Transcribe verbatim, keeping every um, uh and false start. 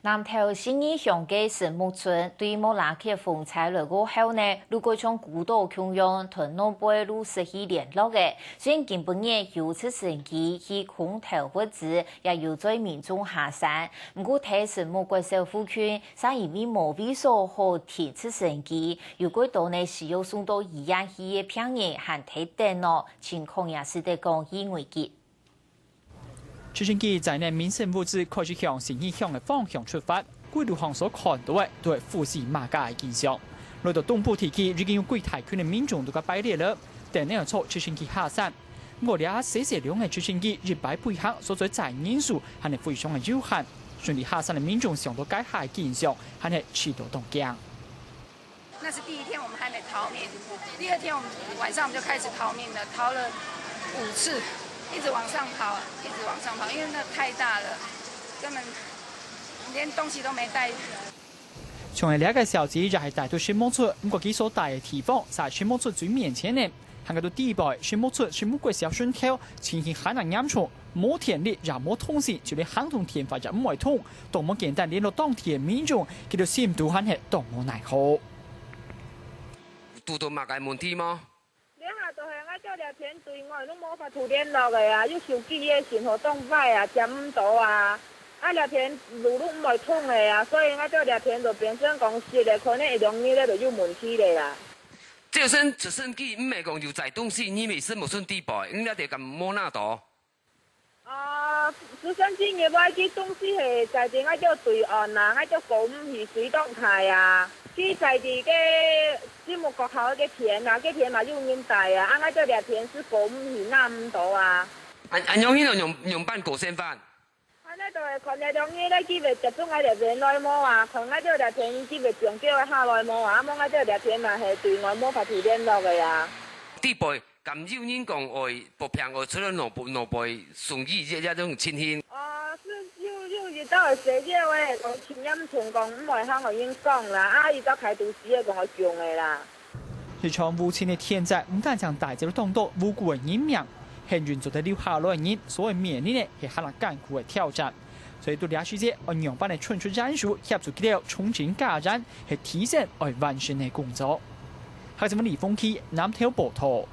南投信義鄉个神木村對莫拉克風災來過後呢，就過像孤島共樣，同外背就失去聯絡了。雖然今晡日有直升機去空投物資，也有載民眾下山，毋過在神木國小附近，嗄因為無位所好停直升機，有幾多呢需要送到醫院去个病人還在等哦，情況也使得講已危急。 直升機載等民生物資開始向信義鄉个方向出發，歸路項所看到个都係負四萬个人个景象。來到東部地區，已經有幾大群个民眾在該排列了，等等愛坐直升機下山。毋過這細細輛个直升機一擺飛行，所載人數還係非常个有限，順利下山个民眾想到該下个景象，還係試著當驚。 那是第一天，我們還沒逃命。第二天，我們晚上我們就開始逃命了，逃了五次，一直往上逃，一直往上逃，因為那太大了，根本連東西都沒帶。像係這个小姐也係戴到神木村，毋過佢所戴个地方，在神木村最面前呢，還過到底背，神木村、神木國小脣頭，情形還恁嚴重。 無電力也無通訊，就連行動電話也毋會通，都無簡單聯絡當地个民眾，佢兜心肚還係當無奈何。堵到麼个問題無？這下就係𠊎兜這片對外都無法度聯絡个啊，有手機个信號當壞啊，接毋到啊。啊，這片路都毋會通个啊，所以𠊎兜這片就變成講塞个，可能一兩日咧就有問題咧啦。就算直升機毋係講有載東西，你乜係無順底背，你那得敢無拿到？ 哦，直升機入來，佢東西係載在𠊎兜對岸啊，𠊎兜過毋去，水當大啊。佢載在該神木國校該片啊，該片嘛有人帶啊，啊，𠊎兜這片係過毋去，拿毋到啊。恁，恁樣，你兜仰，仰般過生活？恁呢就係看這兩日咧，佢會接觸𠊎這片來無啊？看𠊎兜這片佢會將叫下來無啊？啊，無𠊎兜這片嘛係對外無法度聯絡个啊。底背 敢有人講愛發病，愛出到外背，外背送醫，這，這種情形？哦，係有，有一道會寫个話，講親人同講毋會喊人講啦，啊，一道開刀時个講愛降个啦。一場無情个天災，毋單淨帶走當多無辜个人命，幸運做得留下來个人，所愛面臨个係還較艱苦个挑戰。所以，到這時節，愛仰般來伸出援手，協助佢兜重整家園，係第一線愛完成个工作。客家新聞李峰基南投報導。